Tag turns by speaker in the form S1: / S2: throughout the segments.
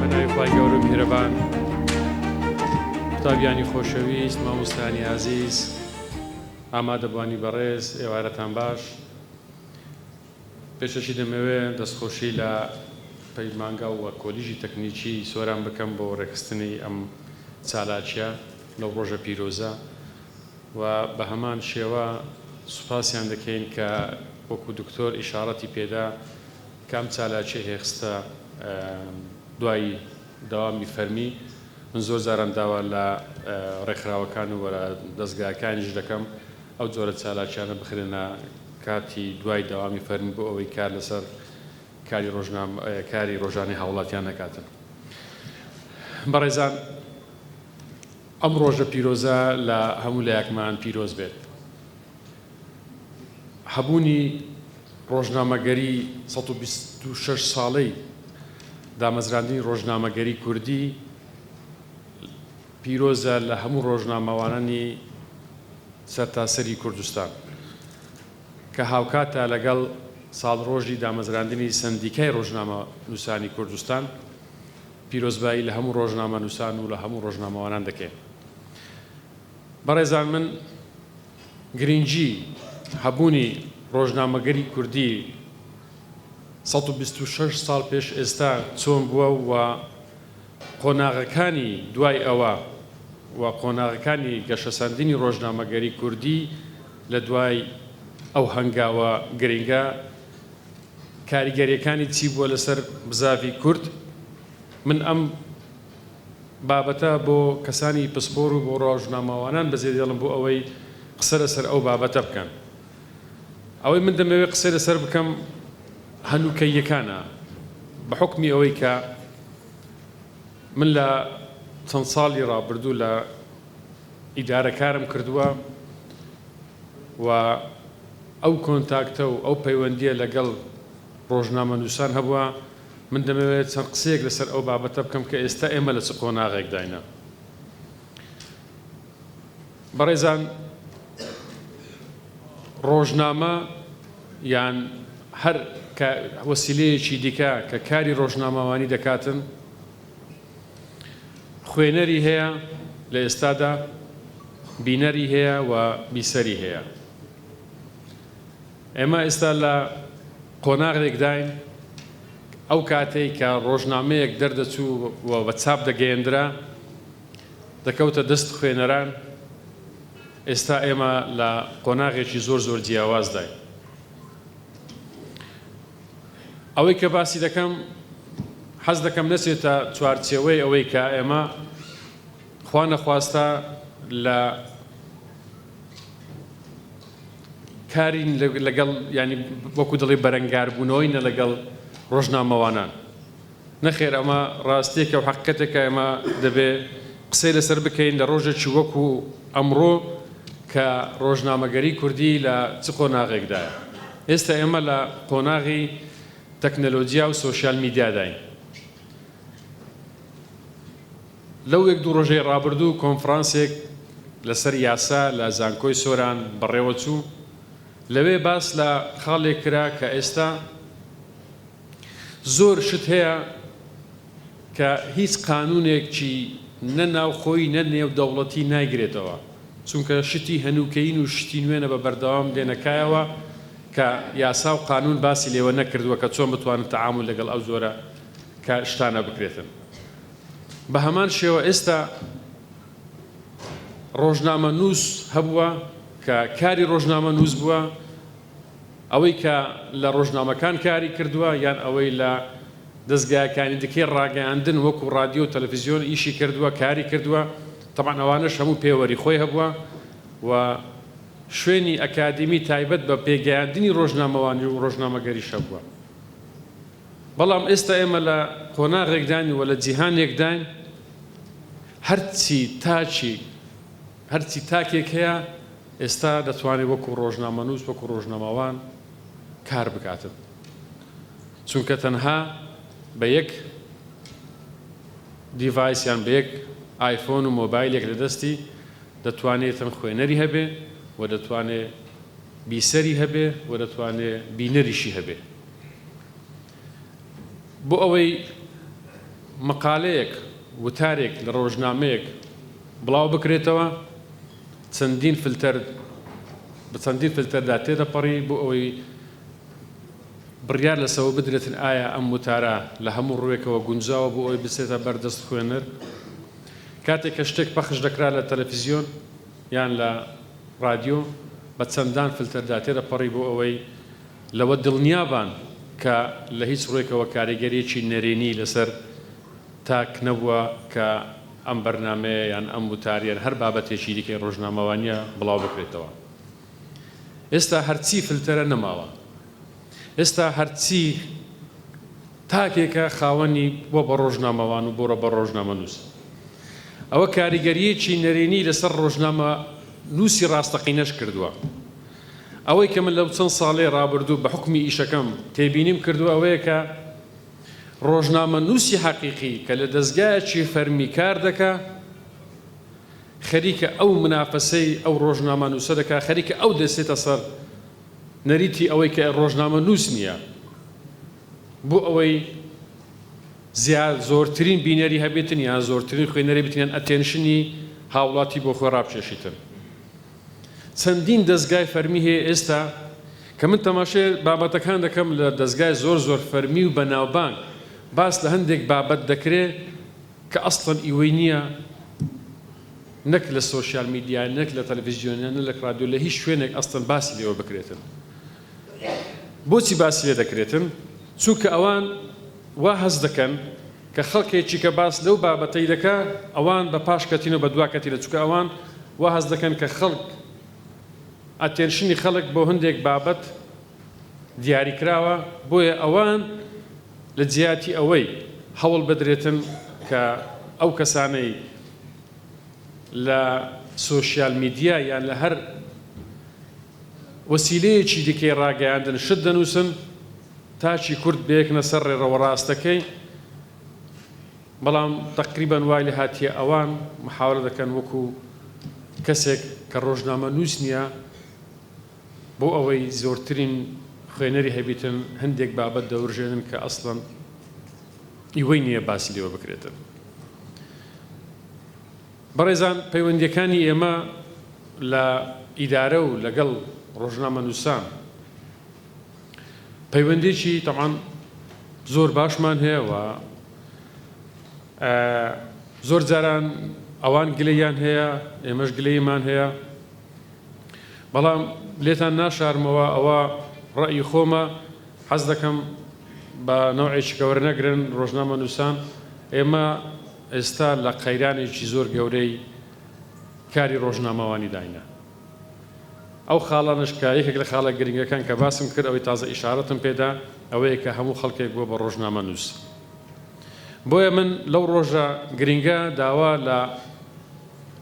S1: بە ناوی خوای گەورە و میهرەبان. قوتابیانی خۆشەویست، مامۆستایانی ئازیز، ئامادەبوانی بەڕێز، ئێوارەتان باش. پێشەکی دەمەوێ دەستخۆشی لە پەیمانگا و کۆلیژی تەکنیکی سۆران بکەم بۆ ڕێکخستنی ئەم چالاکیە لەو ڕۆژە پیرۆزە و بە هەمان شێوە سوپاسیان دەکەین کە وەکو دکتۆر ئیشاڕەتی پێدا کە ئەم چالاکیە هێخستە دوای دەوامی فەرمی. من زۆر جاران داوا لە ڕێکخراوەکان و لە دەزگاکانیش دەکەم ئەو جۆرە چالاکیانە بخرێنە کاتی دوای دەوامی فەرمی بۆ ئەوەی کار لەسەر کاری ڕۆژنامە کاری ڕۆژانەی هاوڵاتیان نەکاتن. بەڕێزان ئەم ڕۆژە پیرۆزە لە هەموو لایەکمان پیرۆز بێت. هەبوونی ڕۆژنامەگەری 126 ساڵەی دامەزراندنی ڕۆژنامەگەری کوردی پیرۆزە لە هەموو ڕۆژنامەوانانی سەرتاسەری کوردستان کە هاوکاتە لەگەڵ ساڵڕۆژی دامەزراندنی سەندیکای ڕۆژنامەنووسانی کوردستان، پیرۆزبایی لە هەموو ڕۆژنامەنووسان و لە هەموو ڕۆژنامەوانان دەکەین. بەڕێزان من گرینگی هەبوونی ڕۆژنامەگەری کوردی 126 ساڵ پێش ئێستا چۆن بووە و قۆناغەکانی دوای ئەوە و قۆناغەکانی گەشەسەندنی ڕۆژنامەگەری کوردی لە دوای ئەو هەنگاوە گرینگە کاریگەریەکانی چی بووە لەسەر بزاڤی کورد؟ من ئەم بابەتە بۆ کەسانی پسپۆر و بۆ ڕۆژنامەوانان بەجێ دێڵم بۆ ئەوەی قسە لەسەر ئەو بابەتە بکەن. ئەوەی من دەمەوێت قسەی لەسەر بکەم هەنووکەییەکانە بە حوکمی ئەوەی کە من لە چەند ساڵی ڕابردوو لە ئیدارە کارم کردووە و ئەو کۆنتاکتە و ئەو پەیوەندییە لەگەڵ ڕۆژنامەنووسان هەبووە، من دەمەوێت چەند قسەیەک لەسەر ئەو بابەتە بکەم کە ئێستا ئێمە لە چ قۆناغێکداینە. بەڕێزان ڕۆژنامە یان هەر وەسیلەیەکی دیکە کە کاری ڕۆژنامەوانی دەکاتن، خوێنەری هەیە لە ئێستادا، بینەری هەیە و بیسەری هەیە. ئێمە ئێستا لە قۆناغێکداین ئەو کاتەی کە ڕۆژنامەیەک دەردەچوو و بە چاپ دەگەیەندرا، دەکەوتە دەست خوێنەران، ئێستا ئێمە لە قۆناغێکی زۆر زۆر جیاوازداین. ئەوەی کە باسی دەکەم حەز دەکەم نەچێتە چوارچێوەی ئەوەی کە ئێمە خوا نەخواستە لە کارین لەگەڵ ینی وەکو دەڵی بەرەنگاربوونەوەی نە لەگەڵ ڕۆژنامەوانان نەخێر ئەمە ڕاستیەکە و حەقیقەتێکە ئێمە دەبێ قسەی لەسەر بکەین لە ڕۆژێکی وەکو ئەمڕۆ کە ڕۆژنامەگەری کوردی لە چ قۆناغێکدایە. ئێستا ئێمە لە قۆناغی تەکنەلۆجیا و سۆشیال میدیاداین. لەو یەک دوو ڕۆژەی ڕابردوو کۆنفرانسێک لەسەر یاسا لە زانکۆی سۆران بەڕێوەچوو، لەوێ باس لە خاڵێک کرا کە ئێستا زۆر شت هەیە کە هیچ قانونێکی نە ناوخۆیی نە نێودەوڵەتی نایگرێتەوە، چونکە شتی هەنووکەیین و شتی نوێنە بە بەردەوام دێنە کایەوە کە یاسا و قانون باسی لێوە نەکردووە کە چۆن بتوانن تەعامول لەگەڵ ئەو جۆرە کە شتانە بکرێتن. بە هەمان شێوە ئێستا ڕۆژنامەنووس هەبووە کە کاری ڕۆژنامەنووس بووە، ئەوەی کە لە ڕۆژنامەکان کاری کردووە یان ئەوەی لە دەزگایەکانی دیکەی ڕاگەیاندن وەکو ڕادیۆ و تەلەفیزیۆن ئیشی کردووە، کاری کردووە، تەبعەن ئەوانەش هەموو پێوەری خۆی هەبووە و شوێنی ئەکادیمی تایبەت بە پێگەیاندنی ڕۆژنامەوانی و ڕۆژنامەگەریش هەبووە. بەڵام ئێستا ئێمە لە قۆناغێکداین و لە جیهانێکداین هەرچی تاکی هەرچی تاکێک هەیە ئێستا دەتوانێت وەکو ڕۆژنامەنووس وەکو ڕۆژنامەوان کار بکاتن چونکە تەنها. بە یەک device یان بە یەک ئایفۆن و مۆبایلێک لە دەستی دەتوانێتن خوێنەری هەبێ و دەتوانێ بیسەری هەبێ و دەتوانێ بینەریشی هەبێ. بۆ ئەوەی مقالەیەک، وتارێک لە ڕۆژنامەیەک بڵاو بکرێتەوە، چەندین فلتەر بە چەندین فلتەردا تێدەپەڕی بۆ ئەوەی بڕیار لەسەوە بدرێتن ئایا ئەم وتارە لە هەموو ڕووێکەوە گونجاوە بۆ ئەوەی بچێتە بەر دەست خوێنەر. کاتێک کە شتێک پەخش دەکرا لە تەلەفزیۆن یان لە ڕادیۆ بە چەندان فلتەردا تێدەپەڕی بۆ ئەوەی لەوە دڵنیابان کە لە هیچ ڕووێکەوە کاریگەریەکی نەرێنی لەسەر تاک نەبووە کە ئەم بەرنامەیە یان ئەم وتار یان هەر بابەتێکی دیکەی ڕۆژنامەوانیە بڵاو بکرێتەوە. ئێستا هەرچی فلتەرە نەماوە. ئێستا هەرچی تاکێکە خاوەنی بووە بە ڕۆژنامەوان و بووە بە ڕۆژنامەنووس. ئەوە کاریگەرییەکی نەرێنی لەسەر ڕۆژنامەنووسی ڕاستەقینەش کردووە. ئەوەی کە من لەو چەند ساڵەی ڕابردوو بە حوکمی ئیشەکەم تێبینیم کردووە ئەوەیە کە ڕۆژنامەنووسی حەقیقی کە لە دەزگایەکی فەرمی کار دەکا خەریکە ئەو منافەسەی ئەو ڕۆژنامەنووسە دەکا، خەریکە ئەو دەچێتە سەر نەریتی ئەوەی کە ڕۆژنامەنووس نییە بۆ ئەوەی زیا زۆرترین بینەری هەبێتن یان زۆرترین خوێنەری بێتن یان attention ی هاوڵاتی بۆ خۆی ڕابکێشیتن. چەندین دەزگای فەرمی هەیە ئێستا کە من تەماشای بابەتەکان دەکەم لە دەزگای زۆر زۆر فەرمی و بەناوبانگ باس لە هەندێک بابەت دەکرێ کە ئەسڵەن ئیوەی نییە نەک لە social media نەک لە تەلەفیزیۆن نە لە ڕادیۆ لە هیچ شوێنێک ئەسڵەن باسی لێوە بکرێتن. بۆچی باسی لێ دەکرێتن؟ چونکە ئەوان وا هەست دەکەن کە خەڵکێکی کە باس لەو بابەتەی دەکا ئەوان بە پاش کەتین و بە دوا کەتینە چونکە ئەوان وا هەست دەکەن کە خەڵک attention ی خەڵک بۆ هەندێک بابەت دیاریکراوە بۆیە ئەوان لە جیاتی ئەوەی هەوڵ بدرێتن کە ئەو کەسانەی لە social media یان لە هەر وەسیلەیەکی دیکەی ڕاگەیاندن شت دەنووسن تاکی کورد بێکنە سەر ڕێڕەوە ڕاستەکەی، بەڵام تەقریبەن وای لێ هاتیە ئەوان محاولە دەکەن وەکو کەسێک کە ڕۆژنامەنووس نیە بۆ ئەوەی زۆرترین خوێنەری هەبیتن هەندێک بابەت دەورژێنن کە ئەسڵەن ئیوەی نیە باسی لێوە بکرێتن. بەڕێزان پەیوەندیەکانی ئێمە لە ئیدارە و لەگەڵ ڕۆژنامەنووسان پەیوەندیەکی تەبعەن زۆر باشمان هەیە و زۆر جاران ئەوان گلەیان هەیە ئێمەش گلەیمان هەیە بەڵام لێتان ناشارمەوە ئەوە ڕەئی خۆمە حەز دەکەم بە نەوعێکی کە وەرنەگرن ڕۆژنامەنووسان ئێمە ئێستا لە قەیرانێکی زۆر گەورەی کاری ڕۆژنامەوانی داینە. ئەو خاڵانەش کە یەکێک لە خاڵە گرنگەکان کە باسم کرد ئەوەی تازە ئیشارەتم پێدا ئەوەیە کە هەموو خەڵکێک بووە بە ڕۆژنامەنووس. بۆیە من لەو ڕۆژە گرنگە داوا لە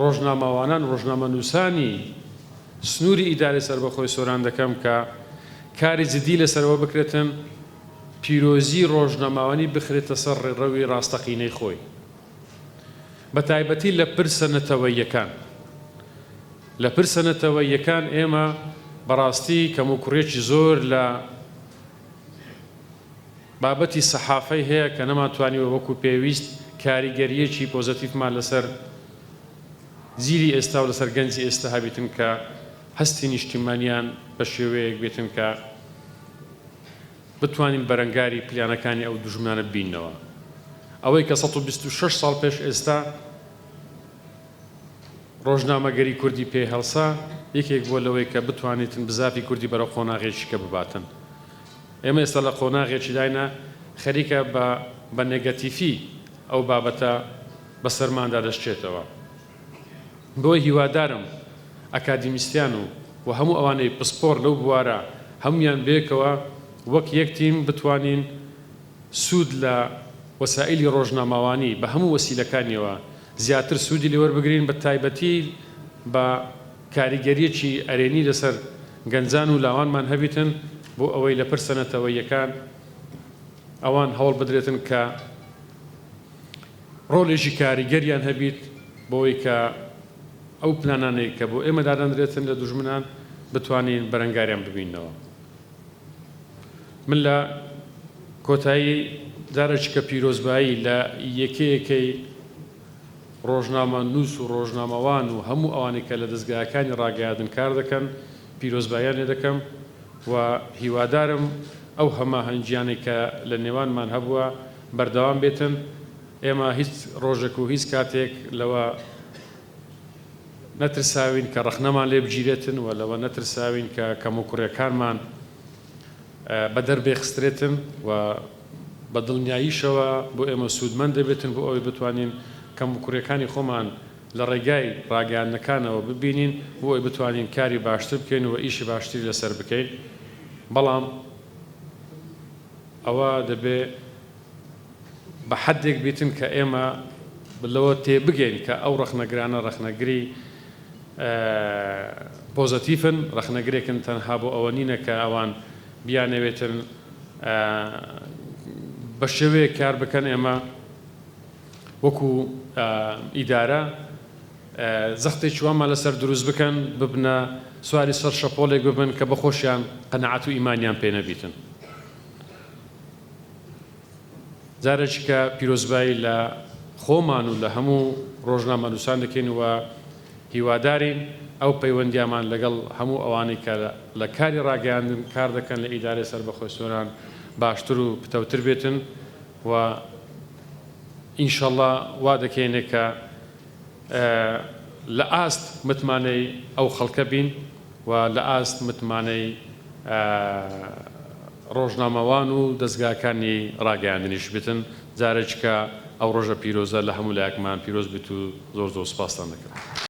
S1: ڕۆژنامەوانان و ڕۆژنامەنووسانی سنووری ئیدارەی سەربەخۆی سۆران دەکەم کە کاری جدی لەسەرەوە بکرێتن پیرۆزی ڕۆژناماوانی بخرێتە سەر ڕێڕەوی ڕاستەقینەی خۆی بە تایبەتی لە پرسە نەتەوەییەکان. لە پرسە نەتەوەییەکان ئێمە بەڕاستی کەموکوڕیەکی زۆر لە بابەتی سەحافەی هەیە کە نەمانتوانیوە وەکو پێویست کاریگەرییەکی پۆزەتیفمان لەسەر جیلی ئێستا و لەسەر گەنجی ئێستا هەبیتن کە هەستی نیشتیمانیان بە شێوەیەک بێتن کە بتوانین بەرەنگاری پلانەکانی ئەو دوژمنانە ببینەوە. ئەوەی کە 126 ساڵ پێش ئێستا ڕۆژنامەگەری کوردی پێی هەڵسا، یەکێک بووە لەوەی کە بتوانیتن بزافی کوردی بەرەو قۆناغێکی کە بباتن. ئێمە ئێستا لە قۆناغێکی داینە خەریکە بە بە نێگەتیفی ئەو بابەتە بەسەرماندا دەشکێتەوە. بۆیە هیوادارم ئەکادیمیستیان و و هەموو ئەوانەی پسپۆڕ لەو بوارە هەموویان بەیەکەوە وەک یەک تیم بتوانین سوود لە وەسائیلی ڕۆژنامەوانی بە هەموو وەسیلەکانیەوە زیاتر سوودی لێ وەربگرین بە تایبەتی بە کاریگەریەکی ئەرێنی لەسەر گەنجان و لاوانمان هەبیتن بۆ ئەوەی لە پرسە نەتەوەییەکان. ئەوان هەوڵ بدرێتن کە ڕۆلێکی کاریگەریان هەبیت بۆی کە ئەو پلانانەی کە بۆ ئێمە دادەنرێتن لە دوژمنان بتوانین بەرەنگاریان ببینەوە. من لە کۆتایی جارێکی کە پیرۆزبایی لە یەکەیەکەی ڕۆژنامەنووس و ڕۆژنامەوان و هەموو ئەوانەی کە لە دەزگایەکانی ڕاگەیاندن کار دەکەن پیرۆزباییان لێ دەکەم و هیوادارم ئەو هەماهەنگیانەی کە لە نێوانمان هەبووە بەردەوام بێتن. ئێمە هیچ ڕۆژێک و هیچ کاتێک لەوە نەترساوین کە ڕەخنەمان لێ بگیرێتن و لەوە نەترساوین کە کەموکوڕیەکانمان بەدەر بێخسترێتن و بە دڵنیاییشەوە بۆ ئێمە سوودمەند دەبێتن بۆ ئەوەی بتوانین کەموکوڕیەکانی خۆمان لە ڕێگای ڕاگەیاندنەکانەوە ببینین بۆ ئەوەی بتوانین کاری باشتر بکەین و ئیشی باشتری لەسەر بکەین بەڵام ئەوە دەبێ بە حەدێک بیتن کە ئێمە لەوە تێبگەین کە ئەو ڕەخنەگرانە ڕەخنەگری پۆزەتیفن، ڕەخنەگرێکن تەنها بۆ ئەوە نینە کە ئەوان بیانەوێتن بە شێوەیەک کار بکەن ئێمە وەکو ئیدارە زەختێکی وامان لەسەر دروست بکەن ببنە سواری سەر شەپۆلێک ببن کە بەخۆشیان قەناعەت و ئیمانیان پێ نەبیتن. جارێکیکە پیرۆزبایی لە خۆمان و لە هەموو ڕۆژنامەنووسان دەکەین و هیوادارین ئەو پەیوەندییەمان لەگەڵ هەموو ئەوانەی کە لە کاری ڕاگەیاندن کار دەکەن لە ئیدارەی سەربەخۆی سۆران باشتر و پتەوتر بێتن و ئینشەڵا وا دەکەینێ کە لە ئاست متمانەی ئەو خەڵکە بین و لە ئاست متمانەی ڕۆژنامەوان و دەزگاکانی ڕاگەیاندنیش بتن، جارێکیکە ئەو ڕۆژە پیرۆزە لە هەموو لایەکمان پیرۆز بیت و زۆر زۆر سوپاستان دەکەم.